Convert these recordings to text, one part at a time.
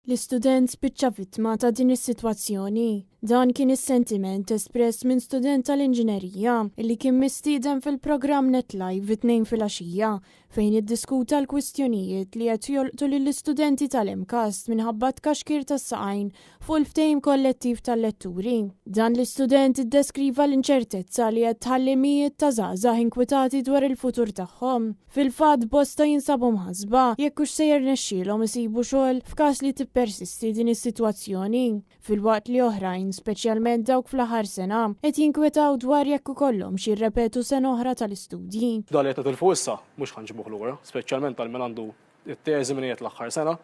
L-istudent spiċċa vittma ta' din is-sitwazzjoni. Dan kien is-sentiment espress minn student tal-inġinerija li kien mistieden fil-programm Net Live it-Tnejn filgħaxija fejn iddiskuta l-kwistjonijiet li qed jolqtu lill-istudenti tal-MCAST minħabba tkaxkir tas-saqajn fuq il-ftehim kollettiv tal-letturi. Dan l-istudent iddeskriva l-inċertezza li qed tħalli mijiet ta' żgħażagħ inkwitati dwar il-futur tagħhom. Fil-fatt bosta jinsabu mħassba jekk hux se jirnexxielhom isibu xogħol f'każ li tippersisti din is-sitwazzjoni, filwaqt li oħrajn, speċjalment dawk fl-aħħar sena, qed jinkwetaw dwar jekk ikollhomx jirrepetu sena oħra tal-istudji. Dan li qed nitilfu issa mhux ħa nġibuh lura, speċjalment għal min għandu t-teżi min qiegħed l-aħħar sena,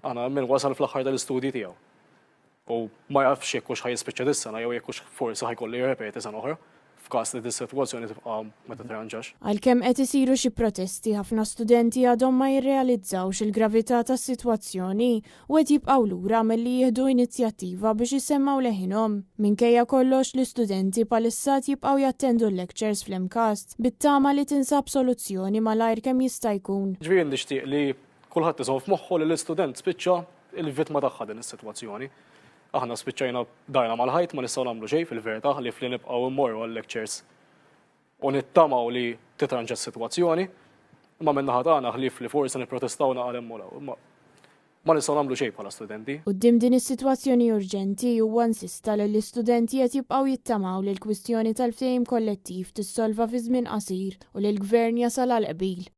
għana min wasal fl-aħħar tal-istudji tiegħu. U ma jafx jekk hux ħa jispiċċa dis-sena jew jekk hux forsi ħa jkollu jirrepeti sena oħra f'każ li dis-sitwazzjoni tibqa' ma titranġax. Għalkemm qed isiru xi protesti, ħafna studenti għadhom ma jirrealizzawx il-gravità tas-sitwazzjoni u qed jibqgħu lura milli jieħdu inizjattiva biex isemmgħu leħinhom. Minkejja kollox, l-istudenti bħalissa qed jibqgħu jattendu l-lectures fl-MCAST bit-tama li tinsab soluzzjoni malajr kemm jista' jkun. Ġifieri nixtieq li kulħadd iżomm f'moħħu li l-istudent spiċċa il-vittma tagħha din is-sitwazzjoni. Aħna spiċċajna darna mal-ħajt ma nistgħu nagħmlu xejn fil-verità ħlief li nibqgħu mmorru għal-lectures u nittamaw li titranġa s-sitwazzjoni. Imma min-naħa tagħna ħlief li forsi nipprotestaw naqal hemm u 'l hawn. Imma ma nistgħu nagħmlu xejn bħala studenti. Quddiem din is-sitwazzjoni urġenti, huwa insista li l-istudenti qed jibqgħu jittamaw li l-kwistjoni tal-ftehim kollettiv tissolva fi żmien qasir u li l-Gvern jasal għal qbil.